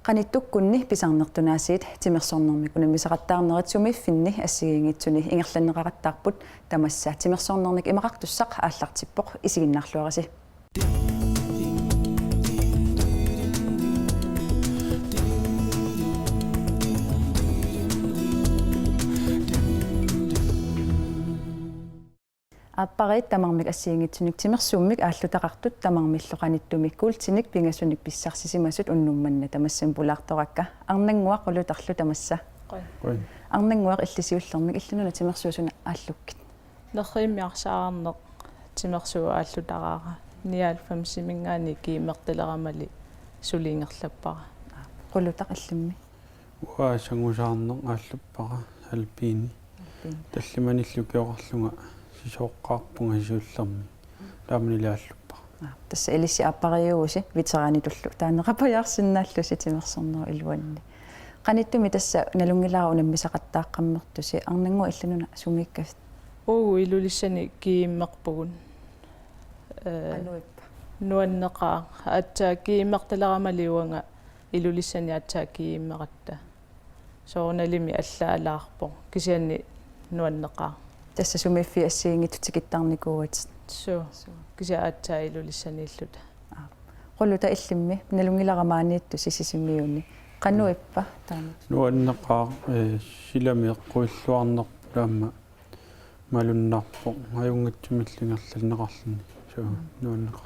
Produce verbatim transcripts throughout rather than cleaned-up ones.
Qanittukkunni pisarnertunaasiit timersornermik unammisaqattaarnerit sumiiffinni assigiinngitsuni ingerlanneqaqattaarput, tamassa timersornernik imaqartussaq aallartippoq, isiginnaarluarisi. Aappariit tamarmik assigiinngitsunik timersuummik aallutaqartut tamarmillu qanittumi kuultinik pingasunik pissarsisimasut unnuk manna tamassami pulaartorakka. Arnannguaq Qulutarlu tamassa. Qoi. Qoi. Arnannguaq, illit siullermik, illit una timersuup suna aallukkit? Nerrivimmik arsaarneq timersuup aallutaraara. Nioghalvfemsiminngaanniit GM-ertaleramali suli ingerlappara. Qulutaq, illimmi? Uanga sangusaarneq aalluppara, alpini. Alpini. Tallimanilli ukioqarlunga sisooqqaarpunga siullermik. Taamanili aalluppara. Aa, tassa ilissi aappariuusi veteranitullu taaneqapajaarsinnaallusi timersornerup iluani. Qanittumi tassa nalunngilara unammisaqattaaqqammertusi, Arnannguaq, illit una sumiikkavit? Uagut Ilulissani GM-erpugut. Ee, qanuippa? Nuanneqaaq. Aatsaat GM-ertaleramali uanga Ilulissani aatsaat GM-eratta. Soorunalimi allaalaarpoq. Kisianni nuanneqaaq. Tassa sumiiffiit assigiinngitsut tikittarnikuuatit. Suu. Suu. Kisianni aatsaat Ilulissaniilluta. Aa. Qulutaq, illimmi? Nalunngilara maaniittusi Sisimiuni. Qanuippa taama? Nuanneqaaq, ee, silami eqquilluarnerput aamma malunnarpoq, ajunngitsumillu ingerlanneqarluni. Suu, mm, nuanneqaaq.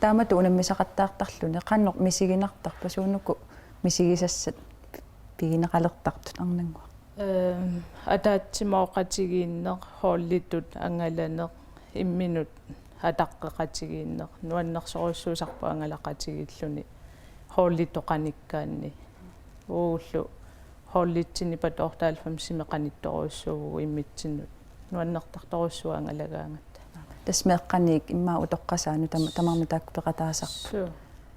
Taamatut unammisaqattaartarluni qanoq misiginartarpa, suunuku misigisassat pigineqalertartut, Arnannguaq? Ehm, ataatsimooqatigiinneq, holditut angalaneq, imminut ataqqeqatigiinneq, nuannersorujussuusarpoq angalaqatigiilluni holditut qanikkaanni. Uagullu holditsinni patortaalfamsimi qanittorujussuuvugut immitsinnut. Nuannertartorujussuuvoq angalagaangatta. Tassa meeqqanik immaqa utoqqasaanut tam-, tamarmik taakku peqataasarput. Suu.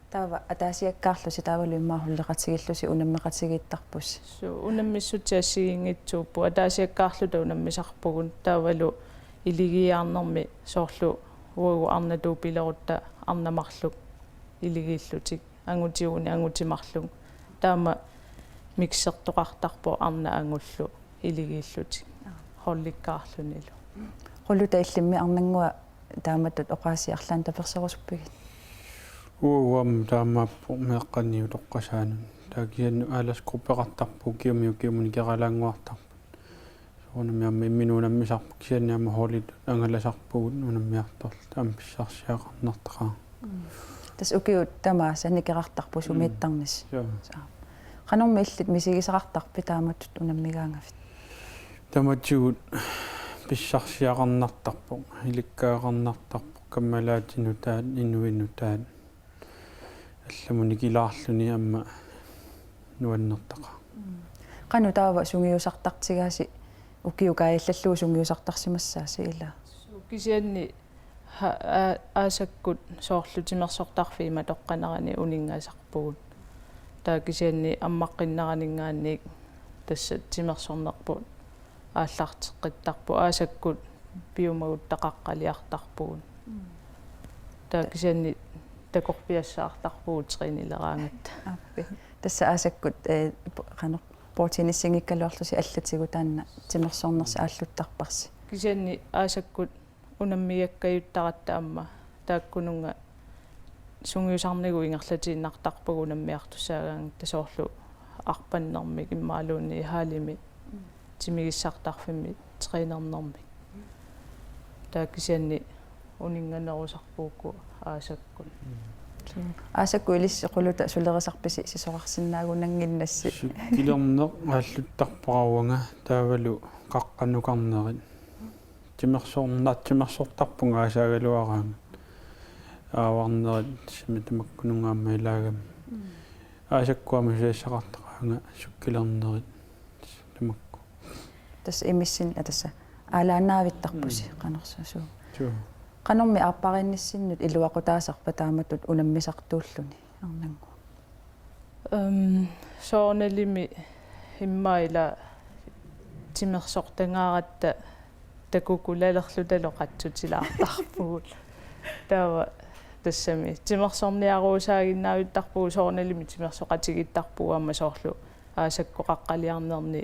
Taava ataasiakkaarlusi taavalu immaqa holdeqatigiillusi unammeqatigiittarpusi. Suu, unammissutsit assigiinngitsuupput. Ataasiakkaarluta unammisarpugut. Taavalu iligiiaarnermi soorlu uagut arnatuupilerutta arnat marluk iligiillutik. Angutiguni angutit marluk. Taama miksertoqartarpoq arnat angullu iligiillutik. Holdikkaarlunilu. Qulutaq, illimmi? Arnannguaq, taamatut oqaasii arlaannik taperserusuppigit? Uagut aamma taamaappoq meeqqanik utoqqasaanut. Taava kisianni aldersgruppeqartarput, ukiumut ukiumut nikeralaannguartarput. Soorunami aamma imminut unammisarput, kisianni aamma holditut angalasarpugut unammiartorluta, aamma pissarsiaqarnartaqaaq. Mm. Tassa ukiut tamaasa nikerartarput, mm, sumiittarnisi. Joo. Aa. Qanormi illit misigisaqartarpit taamatut unammigaangavit? Tamatigut pissarsiaqarnartarpoq, ilikkagaqarnartarpoq, kammalaatinut taanna, inuinut taanna. Allamut nikilaarluni aamma nuannertaqaaq. Mm. Qanoq taava sungiusartartigaasi, ukiut kaajallallugu sungiusartarsimassaasi, ilaa? Suu, kisianni ha-, aa-, aasakkut soorlu timersortarfiit matoqqanerani uninngasarpugut. Taava kisianni ammaqqinneraninngaanniit tassa timersornerput aallarteqqittarpoq, aasakkut piumaguttaqaqqaliartarpugut. Mm. Taava kisianni takorpiassaartarpugut trænileraangatta. Aappi. Tassa aasakkut, eh, po-, qanoq, bordtennissinngikkaluarlusi allatigut taanna timersornersi aalluttarparsi. Kisianni aasakkut unammigakkajuttarput aamma, taakkununnga sungiusarnigut ingerlatiinnartarpagut unammiartussaagaangatta, soorlu arpannermik imaluunniit hallimi, mm, timigissartarfimmi trænernermik. Taava kisianni uninnganerusarput uku aasakkut. Mm. Aasakkut ilissi Qulutaq sulerisarpisi sisorarsinnaagunannginnassi? Cykelerneq aalluttarpara uanga, taavalu qaqqanukarnerit. Timersorna-, timersortarpunga aasaagaluaraangat. Aavarnerit simi tamakkununnga aamma ilaagami. Mm. Aasakkut aamma susassaqartaqaanga cykelernerit tamakku. Tassa imissin-, aa, tassa aalaannaavittarpusi, mm, qanorsuaq. Suu. Qanormi aappariinnissinnut iluaqutaasarpa taamatut unammisartuulluni, Arnannguaq? Ehm, soorunalimi immaqa ila timersortangaaratta takukulalerlutalu qatsutilaartarpugut. Taava Tassami timersorniaruusaaginnavittarpugut, soorunalimi timersoqatigiittarpugut aamma soorlu aasakkoqaqqaliarnerni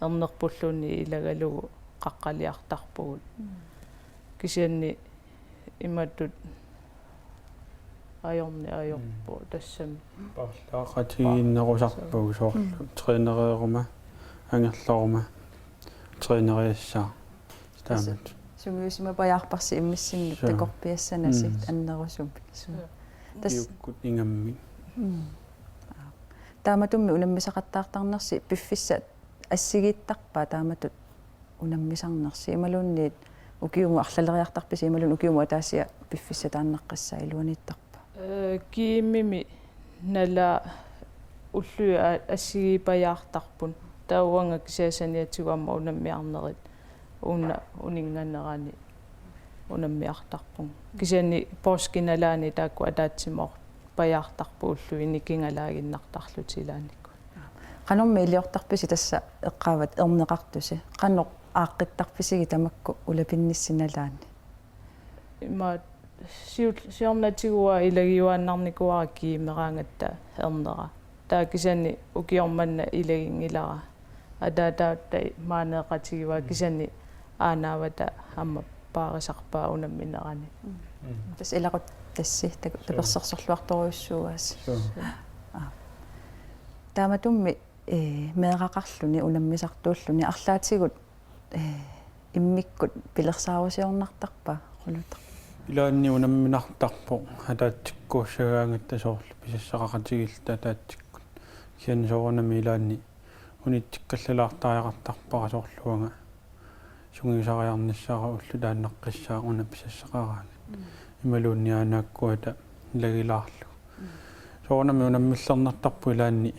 ernerpulluunniit ilagalugu qaqqaliartarpugut. Kisianni imatut ajorneq ajorpoq tassami. Paarlaaqatigiinnerusarpugut soorlu trænereeruma, angerlaruma, træneriassaaq. Tassa taamatut sungiusimapajaarparsi immissinnut takorpiassanasi annerusumik. Tassa kiukkut ingammik. Taamatut unammisaqattaartarnersi piffissaq assigiittarpa taamatut unammisarnersi imaluunniit ukiumut arlaleriartarpisi imaluunniit ukiumut ataasiaq piffissaq taannaqqassaaq iluaniittarpa? Ee, GM-imi nalaani ullut a-, assigiipajaartarput. Taava uanga kisianni saniatigut aamma unammiarnerit una uninnganerani unammiartarpunga. Kisianni poorskiinalaani taakku ataatsimoorpajaartarput ulluinnarni kingalaaginnartarlutik ilaannikkut. Qanormi iliortarpisi tassa eqqaavat erneqartusi? Qanoq aaqqittarpisigit tamakku ulapinnissinalaanni? Ima siul-, siornatigut ilagiuaannarnikuuara GM-eraangatta ernera. Taava kisianni ukioq manna ilaginngilara. Ataataata maaneeqatigivaa kisianni aanaavata aamma paarisarpaa unamminerani. Tassa ilaquttassi tak-, tapersersorluartorujussuugaasi. Suu. Aa. Taamatut, ee, meeraqarluni unammisartuulluni arlaatigut, ee, immikkut pilersaarusiornartarpa Qulutaq? Ilaanni unamminartarpoq ataatsikkuussagaangatta soorlu pisassaqaqatigiilluta ataatsikkut. Kisianni soorunami ilaanni unitsikkallartariaqartarpara soorlu uanga sungiusariarnissara ulloq taannaqqissaaq una pisassaqaraangat. Imaluunniit aanaakkuata ilagilaarlugu. Soorunami unammillernartarpoq ilaanni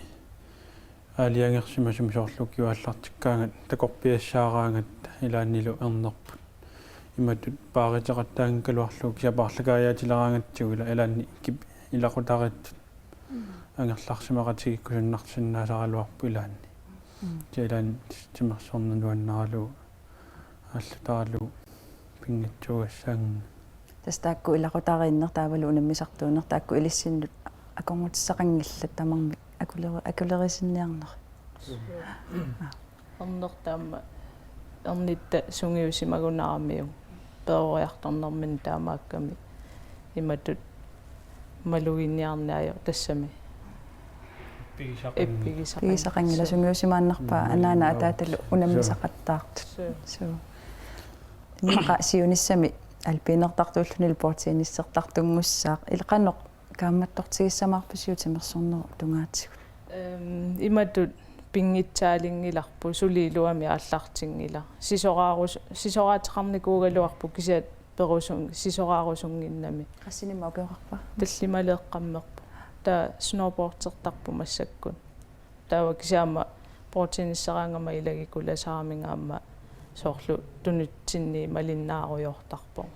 aalajangersimasumi soorlu ukiup aallartikkaangat takorpiassaaraangat ilaannilu ernerput. Imatut paareqattaanngikkaluarlugu kisianni paarlakaajaatilleraangatsigu ila-, ilaanni kip-, ilaqutariittut angerlarsisimaqatigiikkusunnaarsinnaasaraluarpoq ilaanni. Kisianni ilaanni timersorneq nuannaralugu aallutaralugu pinngitsuugassaanga. Tassa taakku ilaqutariinneq taavalu unammisartuunneq taakku ilissinnut akornutissaqanngillat tamarmik akuleri-, akulerisinnaanerit. Ernertaama ernitta sungiusimagunaramiuk peroriartornermini taamaakkami imatut maluginiarneq ajorpoq tassami. Ippigisaqanngilaq. Ippigisaqanngilaq. Ippigisaqanngilaq sungiusimaannarpaa anaana ataatalu unammisaqattaartut. Suu. Suu. Immaqa siunissami alpiinertartuullunilu bordtennisertartunngussaq. Ilaa qanoq kaammattortigissamaarpisiuk timersornerup tungaatigut? Ehm, imatut pinngitsaalinngilarput suli iluamik aallartinngilaq. Sisoraarus-, sisoraateqarnikuugaluarpoq kisianni perusun-, sisoraarusunnginnami. Qassinik ukioqarpa? Tallimaleeqqammerpoq. Taava snowboardertarpoq massakkut. Taava kisianni aamma bordtennisseraangama ilagikulasaramik aamma soorlu tunutsinni malinnaarujoortarpoq.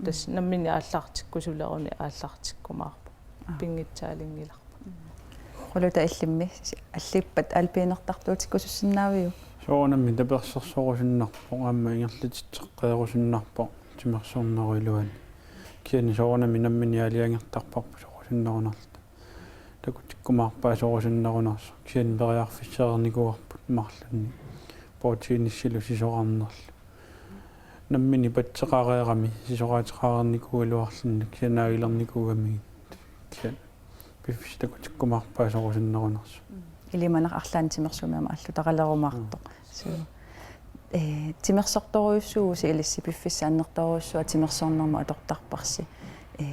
Tassa nammineq aallartikkusuleruni aallartikkumaarpoq. Pinngitsaalinngilarput. Qulutaq illimmi si-, alliippat alpiinertartuutikkusussinnaaviuk? Soorunami tapersersorusunnarpoq aamma ingerlatitseqqeerusunnarpoq timersornerup iluani. Kisianni soorunami nammineq aalajangertarparput sorusunnerunarluta. Takutikkumaarpaa sorusunnerunarsoq. Kisianni periarfissereernikuuarput marlunnik. Bordtennissilu sisorarnerlu. Nammineq patseqareerami sisoraateqareernikuugaluarluni kisianni naagilernikuugamigit. Kisianni piffissaq takutikkumaarpaa sorusunnerunarsoq. Ilimanaq arlaannik timersuumik aamma aallutaraluarumaartoq. Suu. Ee, timersortorujussuuvusi ilissi piffissaq annertoorujussuaq timersornermut atortarparsi. Ee,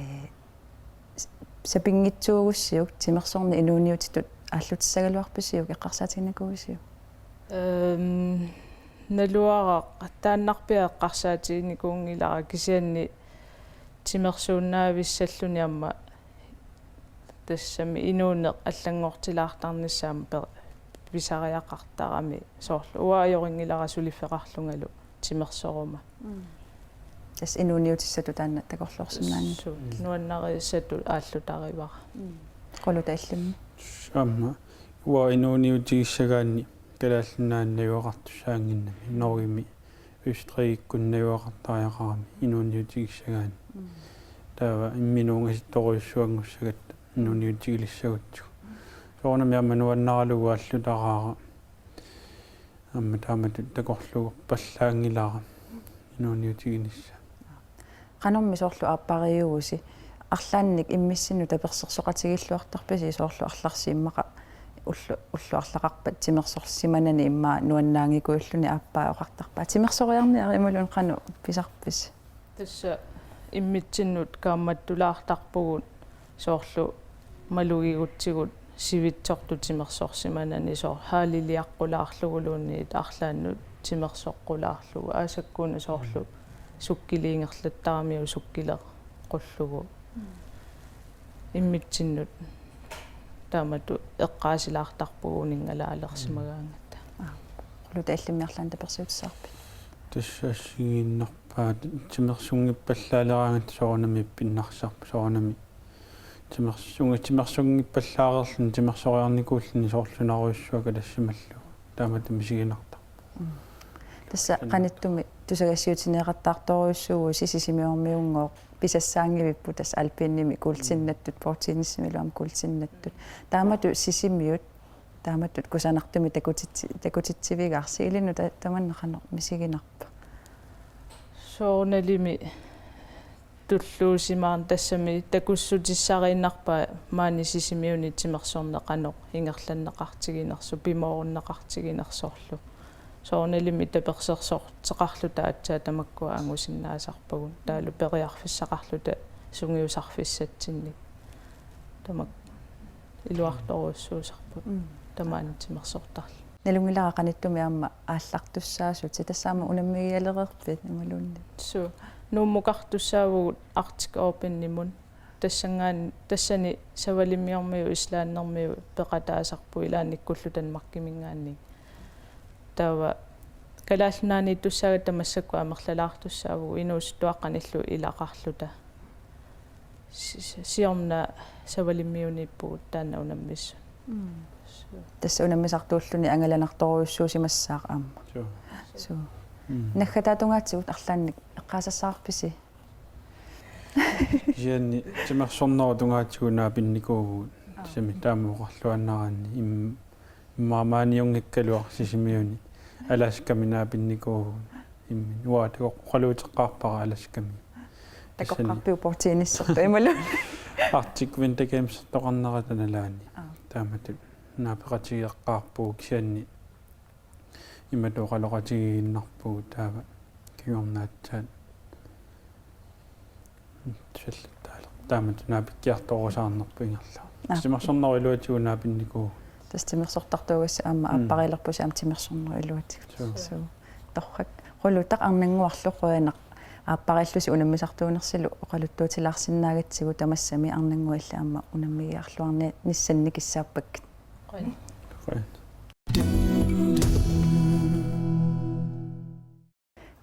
s-, sapinngitsuugussiuk timersorneq inuuniutitut aallutissagaluarpisiuk eqqarsaatiginikuuisiuk? Ehm, naluara taannarpiaq eqqarsaatiginikuunngilara kisianni timersuunnavissalluni aamma tassami inuuneq allanngortilaartarnissaa aamma per-, pisariaqartarami soorlu uanga ajorinngilanga suliffeqarlungalu timersoruma. Mm. Tassa inuuniutissatut taanna takorloorsinnaanngilaq. Suu, nuannarissatut aallutarivara. Mm. Qulutaq illimmi? Aamma uanga inuuniutigissagaanni Kalaallit Nunaanni najugaqartussaannginnami. Norgemi Østrigikkut najugaqartariaqarami inuuniutigissagaanni. Mm. Taava imminut ungasittorujussuanngussagatta inuuniutigilissagutsigu. Soorunami aamma nuannaralugu aallutaraara. Aamma taamatut takorluupallaanngilara inuuniutiginissaa. Qanormi soorlu aappariuusi, arlaannik immitsinnut tapersersoqatigiilluartarpisi soorlu arlarsi immaqa ullu-, ullut arlaqarpat timersorsimanani immaqa nuannaanngikkuulluni aappaa oqartarpa? Timersoriarniaruk imaluunniit qanoq pisarpisi? Tassa immitsinnut kaammattulaartarpugut soorlu malugigutsigu sivitsortut timersorsimanani soorlu haaliliaqqulaarluguluunniit arlaannut timersoqqulaarlugu aasakkuuna soorlu sukkiliingerlattaramiuk sukkileqqullugu. Immitsinnut taamatut eqqaasilaartarpugut uninngalalersimagaangatta. Aa, qulutaallimmi arlaannik tapersiutissaqarpit? Tassa assigiinnarpaat timersunngippallaaleraangatta soorunami ippinnarsiarpoq soorunami timersungi-, timersunngippallaarluni timersoriarnikuulluni soorlu sunarujussuaq kalassimallugu. Taamatut misiginartarpoq. Mm. Tassa qanittumi tusagassiuutigineqartartorujussuuvusi Sisimiormiunngooq pisassaanngivipput tassa alpinimi kuultinnattut, bordtennisimilu aamma kuultinnattut. Taamatut Sisimiut, taamatut kusanartumik takutitsi-, takutitsivigaarsi ilinnut ta-, tamanna qanoq misiginarpa? Soorunalimi tulluusimaarnani tassami takussutissariinnarpaa maani Sisimiuni timersorneq qanoq ingerlanneqartiginersoq, pimoorunneqartiginersorlu. Soorunalimi tapersersorteqarluta aatsaat tamakkua angusinnaasarpagut. Taavalu periarfissaqarluta sungiusarfissatsinnik. Tamakku iluartorujussuusarput. Mm. Tamaani timersortarluni. Nalunngilara qanittumi aamma aallartussaasutit, tassa aamma unammigialereerpit imaluunniit? Suu. Nuummukartussaavugut Arctic Openimut. Tassanngaan-, tassani Savalimmiormiut Islandermiut peqataasarput ilaannikkullu Danmarkiminngaanniit. Taava Kalaallit Nunaanniittussaagatta massakkut amerlalaartussaavugut inuusuttuaqqanillu ilaqarluta. Si-, si-, siorna Savalimmiuniippugut taanna unammissunut. Mm. Suu. Tassa unammisartuulluni angalanartorujussuusimassaaq aamma. Suu. Suu. Mm. Naggataatungaatigut arlaannik eqqaasassaqarpisi? Kisianni timersornerup tungaatigut naapinnikuuvugut. Aa. Tassami taama oqarluaannaraanni im-, immaqa maaniunngikkaluaq Sisimiuni Alaskami naapinnikuuvugut. Imminut uanga takoq-, oqaluuteqqaarpara Alaskami. Takoqqaarpiuk bordtennisertoq imaluunniit? Arctic Winter Gamesertoqarnerata nalaani. Aa. Taamatut naapeqatigeqqaarpugut kisianni imatut oqaloqatigiinnarpugut taava kingorna aatsaat. Suallattaaleq. Taamatut naapikkiartorusaarnerput ingerlaannaq. Aa. Timersornerup iluatigut naapinnikuuvugut. Tassa timersortartuugassi aamma. Mm. Aappariilerpusi aamma timersornerup iluatigut. Suu. Suu. Torrak. Qulutaq arnannguarlu qujanaq. Aappariillusi unammisartuunersilu oqaluttuutilaarsinnaagatsigu tamassami arnannguaq illit aamma unammigiarluarnissannik kissaappakkit. Qujan. Qujan.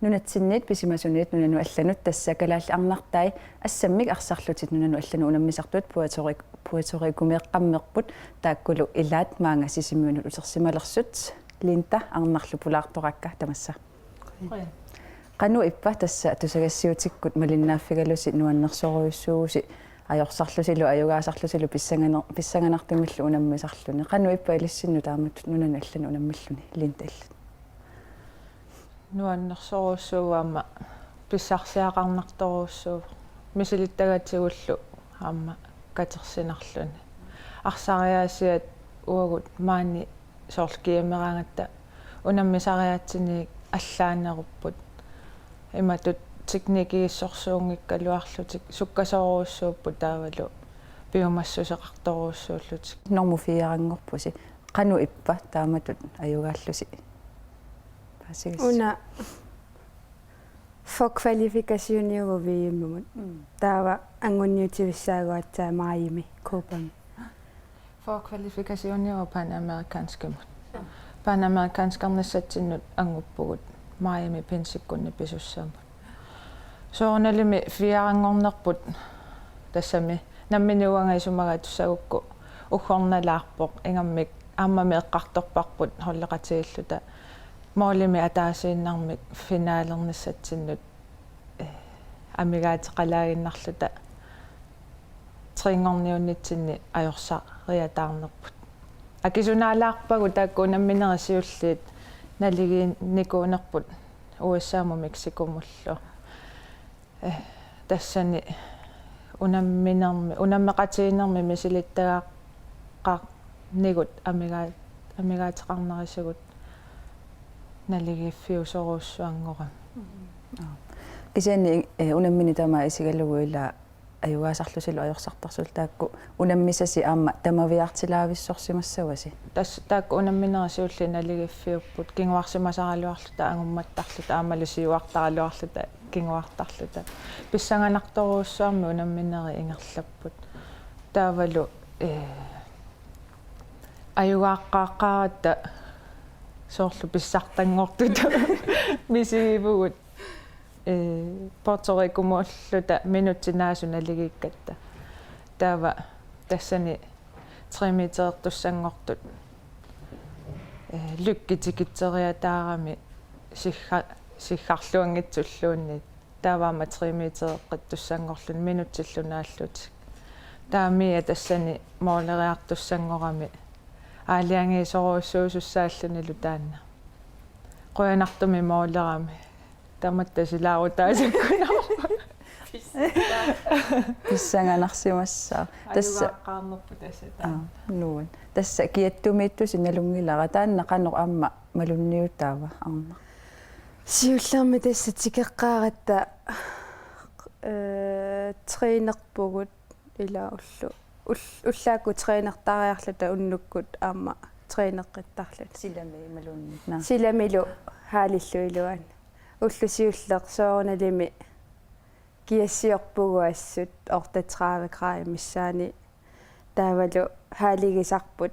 Nunatsinniit pisimasunit nunanut allanut tassa Kalaallit Arnartai assammik arsarlutik nunanut allanut unammisartut Puerto Ric-, Puerto Ricomeeqqammerput taakkulu ilaat maanga Sisimiunut utersimalersut. Linda Arnarlu pulaartoraakka tamassa. Qujan. Qanoq ippa tassa tusagassiuutikkut malinnaaffigalusi nuannersorujussuuvusi ajorsarlusilu ajugaasarlusilu pissangana-, pissanganartumillu unammisarluni? Qanoq ippa ilissinnut taamatut nunanut allanut unammilluni Linda illit? Nuannersorujussuuvoq aamma pissarsiaqarnartorujussuuvoq. Misilittagatigullu aamma katersinarluni. Arsariaasiat uagut maani soorlu kiameraangatta unammisariaatsini allaanerupput. Imatut teknikigissorsuunngikkaluarlutik sukkasoorujussuupput taavalu piumassuseqartorujussuullutik. Normu fire-nngorpusi. Qanoq ippa taamatut ajugaallusi paasigassi? Una forkvalifikationiuvoq V M-imut. Mm. Taava anguniutivissaagut aatsaat maajimi Cobami. Forkvalifikationiuvoq Panamericanskimut. Panamerikanskernissatsinnut anguppugut maajimi pinsikkunni pisussaamut. Soorunalimi fire-nngornerput tassami nammineq uanga isumagaatussaagukku uggornalaarpoq ingammik aammami eqqartorparput holdeqatigiilluta målimi ataasiinnarmik finalernissatsinnut, eh, amigaateqalaaginnarluta trinngorniunnitsinni ajorsariataarnerput. Akisunaalaarpagut taakku unamminerit siulliit naligiinnikuunerput U S A-mut Mexicomullu. Eh, tassani unamminermi, unammeqatigiinnermi misilittagaqarnigut amigaa-, amigaateqarnerisigut naligiiffiusorujussuanngorami. Kisianni, eh, unammineq tamaat isigalugu ila ajugaasarlusilu ajorsartarsilu taakku unammisasi aamma tamaviaartilaavissorsimassavasi. Tassa taakku unamminerit siulliit naligiiffiupput kinguarsimasaraluarluta angummattarluta aammalu siuartaraluarluta kinguartarluta. Pissanganartorujussuarmik unamminerit ingerlapput. Taavalu, eh, ajugaaqqaaqqaaratta soorlu pissartanngortutut misigivugut, eh, Puerto Ricomuulluta minutsit naasut naligiikkatta. Taava tassani tre meterertussanngortut, eh, lykkit tikitseriataarami sigga-, siggarluanngitsulluunniit. Taava aamma tre metereqqittussanngorluni minutsillu naallutik. Taava Mia tassani måleriartussanngorami aalajangiisorujussuusussaallunilu taanna. Qujanartumik målerami. Tamatta silaarutaasakkunarpoq. Pissanganarsimassaaq. Tassa. Ajugaaqqaarnerput tassa taanna. Aa, nuann. Tassa kiattumiittusi nalunngilara taanna qanoq aamma malunniutaava, Arnaq? Siullermik tassa tikeqqaaratta, eh, trænerpugut ila ullu-, ull-, ullaakkut trænertariarluta unnukkut aamma træneqqittarluta. Silami imaluunniit, naa. Silamilu hallillu iluani. Ulloq siulleq soorunalimi kiassiorpugut assut otteogtredive grader missaani. Taavalu halligisarput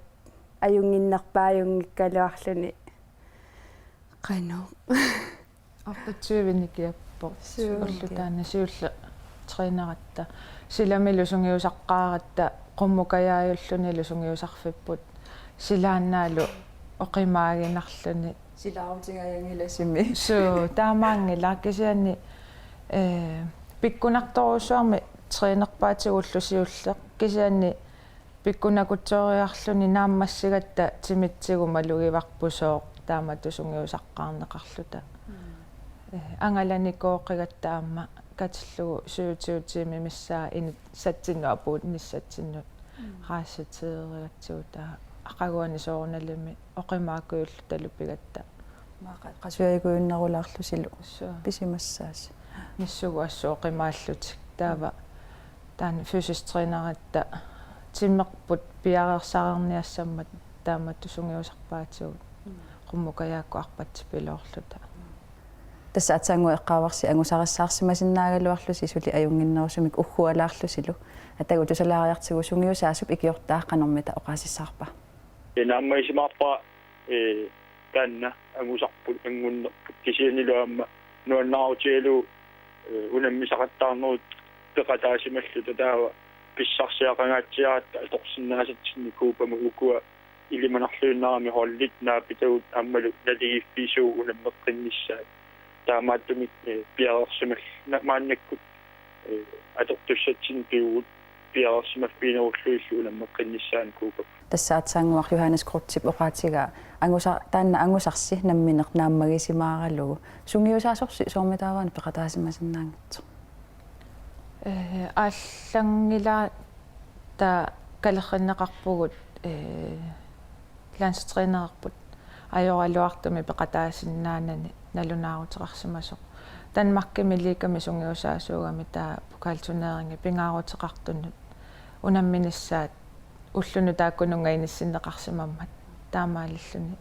ajunnginnerpaajunngikkaluarluni. Qanoq. Otteogtyve-ni kiappoq. Suu. Ulloq taanna siulleq træneratta. Silamilu sungiusaqqaaratta, qummukajaajullunilu sungiusarfipput. Silaannaalu oqimaaginarluni. Silaarutigaanngilasimi. Suu, taamaanngilaq kisianni, eh, pikkunartorujussuarmik trænerpaatigut ulloq siulleq. Kisianni pikkunakutsooriarluni naammassigatta timitsigut malugivarput sooq taamatut sungiusaqqaarneqarluta. Mm. Eh, angalanikooqigatta aamma katillugu syvogtyve tiimit missaat ini-, satsinnut apuunnissatsinnut. Mm. Rejsetiderigatsigu taava aqaguani soorunalimi oqimaakujullutalu pigatta. Maa qa-, qasujaajukujunnerulaarlusilu. Suu. Pisimassaasi. Missugut assut oqimaallutik. Taava taanna fysisk træneratta timerput piareersarniassammat taamatut sungiusarpaatigut. Mm. Qummukajaakkut arpatsipiloorluta. Tassa aatsaannguaq eqqaavarsi angusarissaarsimasinnaagaluarlusi suli ajunnginnerusumik uggualaarlusilu. Atagu tusalaariartigu sungiusaasup ikiortaa qanormita oqaasissavarput? Naammagisimavara, eh, taanna angusarput, anngunnerput. Kisiannilu aamma nuannaarutigalugu, eh, unammisaqattaarnerup peqataasimalluta taava pissarsiaqangaatsiaratta atorsinnaasatsinnik Cubamut ukua ilimanarluinnarami holdit naapitagut aammalu naligiiffiit suut unammeqqinnissaat. Taamaattumik, eh, piareersimal-, na-, maannakkut, eh, atortussatsinnik pivugut piareersimaffiginerullugillu unammeqqinnissaannik Cubap. Tassa aatsaannguaq Johannes Kreutzip oqaatigaa angusa-, taanna angusarsi nammineq naammagisimaaralugu. Sungiusaasorsi soormitaava peqataasimasinnaanngitsoq? Eh, aallanngilaat taava kalerrinneqarpugut, eh, landstrænerikkut ajoraluartumik peqataasinnaanani nalunaaruteqarsimasoq. Danmarkimi ligami sungiusaasuugami taava pokalturneringi pingaaruteqartunut unamminissaat ullunut taakkununnga inissinneqarsimammat taamaalilluni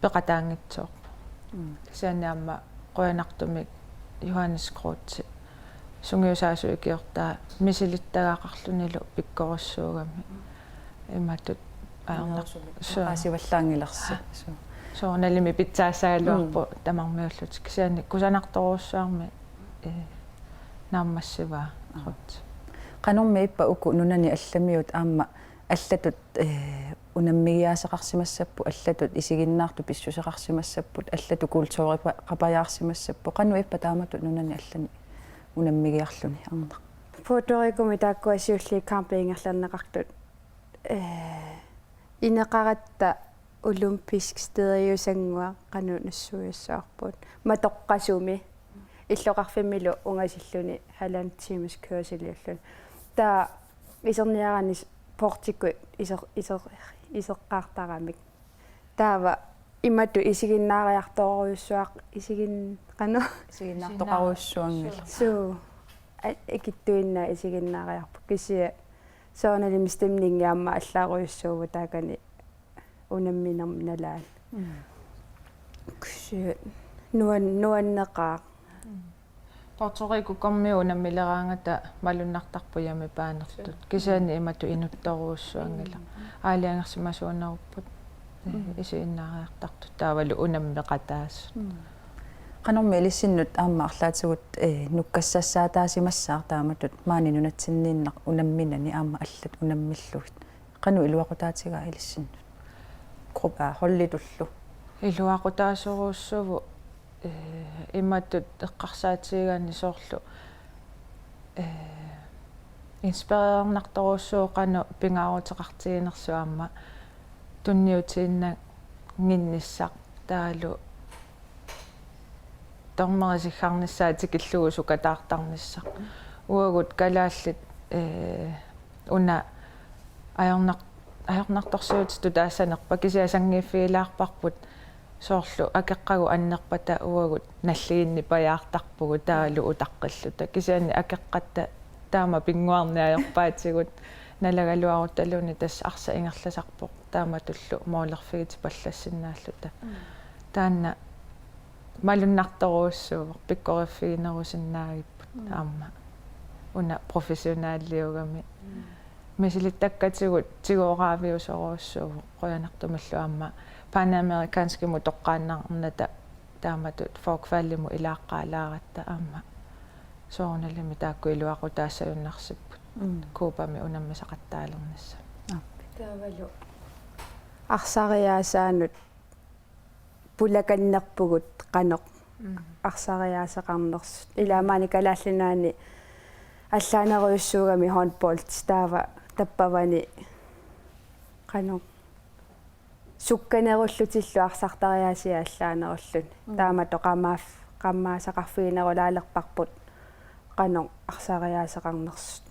peqataanngitsoorpoq. Mm. Kisianni aamma qujanartumik Johannes Kreutzip sungiusaasup ikiortaa misilittagaqarlunilu pikkorissuugami. Imatut ajornaq-, suu. Oqaasivallaanngilarsi. Suu. Soorunalimi pitsaassagaluarpoq. Mm. Tamarmiullutik. Kisianni kusanartorujussuarmik, eh, naammassivaa. Mm. Kreutzip. Qanormi ippa uku nunani allamiut aamma allatut, eh, unammigiaaseqarsimassapput, allatut isiginnaartut pissuseqarsimassapput, allatut kultureqapajaarsimassapput, qanoq ippa taamatut nunani allani unammigiarluni, Arnaq? Puerto Ricomimi taakkua siulliit kampit ingerlanneqartut, eh, ineqaratta olympisk stædiusannguaq qanoq nassuiassavarput. Matoqqasumi. Illoqarfimmilu ungasilluni halvanden times kørseliulluni. Taava iserniarani portikkut iser-, iser-, iseqqaartaramik. Taava imatut isiginnaariartorujussuaq isigin-, qanoq? Isiginnaartoqarujussuanngilaq. Suu. A-, ikittuinnaat isiginnaariarput. Kisianni soorunalimi stemningi aamma allaarujussuuvoq taakani unamminermi nalaani. Mm. Kisianni nuan-, nuanneqaaq. Mm. Puerto Ricokormiut unammileraangata malunnartarput hjemmebane-rtut. Kisianni imatut inuttorujussuanngilaq. Aalajangersimasuunerupput, eh, isiginnaariartartut taavalu unammeqataasut. Mm. Qanormi ilissinnut aamma arlaatigut, eh, nukkassassaataasimassaaq taamatut maani nunatsinniinnaq unamminani aamma allat unammillugit. Qanoq iluaqutaatigaa ilissinnut? Gruppe, holditullu. Iluaqutaasorujussuuvoq, eh, imatut eqqarsaatigigaanni soorlu, eh, inspirerernartorujussuuvoq qanoq pingaaruteqartiginersoq aamma tunniutiinnannginnissaq taavalu dommerisiggarnissaa tikillugu sukataartarnissaq. Uagut kalaallit, eh, una ajornar-, ajornartorsiutitut taassanerpat kisianni sanngiiffigilaarparput soorlu akeqqagut annerpata uagut nalliginnipajaartarpugut taavalu utaqqilluta. Kisianni akeqqatta taama pinnguarneq ajorpaatigut nalagaluarutaluunniit tassa arsaq ingerlasarpoq taamatullu moolerfigitipallassinnaallutalu. Mm. Taanna malunnartorujussuuvoq pikkoriffiginerusinnaagipput. Mm. Aamma una professionaliugami. Mm. Misilittakkatigut tigoraaviusorujussuuvoq qujanartumillu aamma panamerikanskimut toqqaannarnata taamatut folkvallimut ilaaqqaalaaratta aamma soorunalimi taakku iluaqutaassagunarsipput. Mm. Cubami unammisaqattaalernissami. Aap. Taavalu arsariaasaanut pulakannerpugut qanoq. Mm. Arsariaaseqarnersut. Ilaa maani Kalaallit Nunaanni allaanerujussuugami håndbold taava tappavani qanoq sukkanerullutillu arsartariaasiat allaanerulluni. Mm. Taamatut qamaaf-, qamaasaqarfiginerulaalerparput qanoq arsariaaseqarnersut.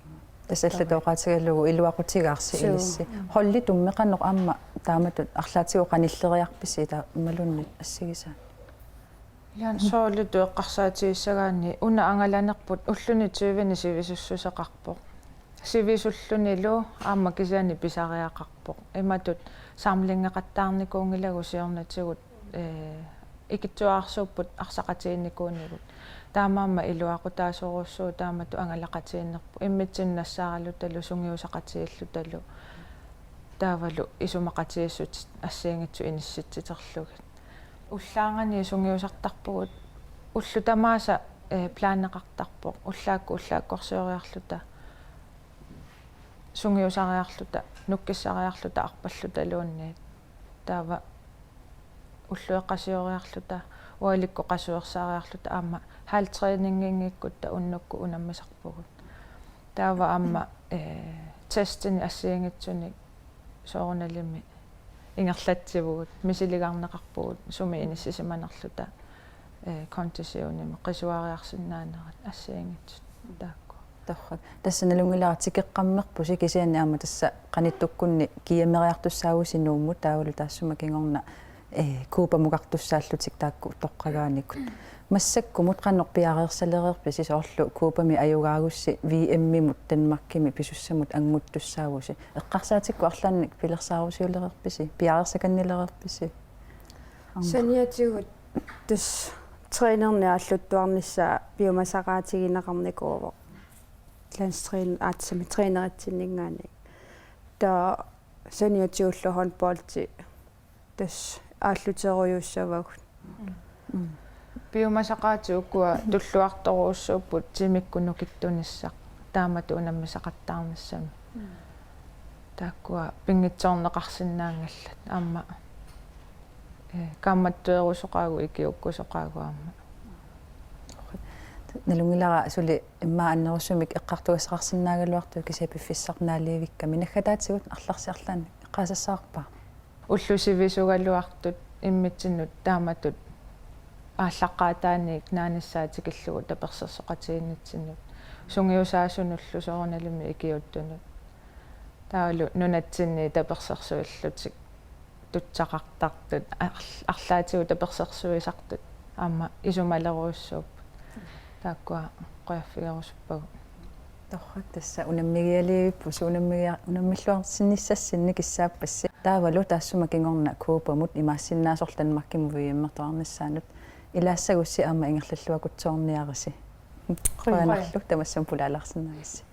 Tassa allatut oqaatigalugu iluaqutigaarsi. Suu. Ilissi. Mm. Holditummi qanoq aamma taamatut arlaatigut qanilleriarpisi taava imaluunniit assigisaat? Jan Soorlutut eqqarsaatigissagaanni una angalanerput ulluni tyveni sivisussuseqarpoq. Sivisullunilu aamma kisianni pisariaqarpoq. Imatut samlingeqattaarnikuunngilagut siornatigut, eh, ikittuararsuupput arsaqatigiinnikuunigut. Taamaammat iluaqutaasorujussuuvoq taamatut angalaqatigiinnerput. Immitsinnut nassaaralutalu sungiusaqatigiillutalu. Taavalu isumaqatigiissutit assigiinngitsut inissitsiterlugit. Ullaarnganiit sungiusartarpugut ullut tamaasa, eh, planeqartarpoq. Ullaakkut ullaakkorsioriarluta, sungiusariarluta, nukkissariarluta, arpallutaluunniit. Taava ullueqqasioriarluta, ualikkut qasuersaariarluta aamma holdtræninginngikkutta unnukkut unammisarpugut. Taava aamma, eh, testini assigiinngitsunik soorunalimi ingerlatsivugut, misiligarneqarpugut sumi inissisimanerluta, eh, konditionimi qisuariarsinnaanerat assigiinngitsut taakku. Torrak. Tassa nalunngilara tikeqqammerpusi kisianni aamma tassa qanittukkunni kiameriartussaavusi Nuummut taavalu taassuma kingorna, eh, Cubamukartussaallutik taakku toqqagaanikut. Massakkumut qanoq piareersalereerpisi soorlu Cubami ajugaagussi V M-imut Danmarkimi pisussamut annguttussaavusi. Eqqarsaatikkut arlaannik pilersaarusiulereerpisi, piareersakannilereerpisi? Saniatigut tassa trænerni aalluttuarnissaa piumasaqaatigineqarnikuuvoq. Landstræner, aatsami træneritsinninngaanniit. Taava saniatigullu håndboldi tassa aalluterujussuuvagut. Mm. Piumasaqaatit ukua tulluartorujussuupput timikkut nukittunissaq taamatut unammisaqattaarnissamik. Mm. Taakkua pinngitsoorneqarsinnaanngallat aamma, eh, kaammattuerusoqaagut ikiuukkusoqaagut aamma. Nalunngilara suli immaqa annerusumik eqqartugassaqarsinnaagaluartut kisianni piffissaq naaliivikkami, naggataatigut arlarsiarlaannik eqqaasassavarput? Ullut sivisugaluartut imminnut taamatut aallaqqaataaniit naanissaa tikillugu tapersersoqatigiinnitsinnut, sungiusaasunullu soorunalimi ikiuuttunut. Taavalu nunatsinni tapersersuillutik tutsaqartartut, arl-, arlaatigut tapersersuisartut aamma isumalerujussuupput. Taakkua qujaffigerusuppagut. Torrak, tassa unammigialiivipput, unammigia-, unammilluarsinnissassinnik kissaappassi. Taavalu taassuma kingorna Coopamut imaassinnaasorlu Danmarkimut V M-ertoqarnissaanut ilaassagussi aamma ingerlalluakutsoorniarisi. Qujanarlu tamassuma pulaalaarsinnaagassi.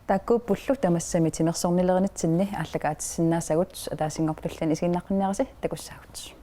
Taakkuuppullu tamassami timersornilerunitsinni aallakaatissinnaasagut, ataasinngorpat tulliani isiginnaqqinniarisi, takussaagut.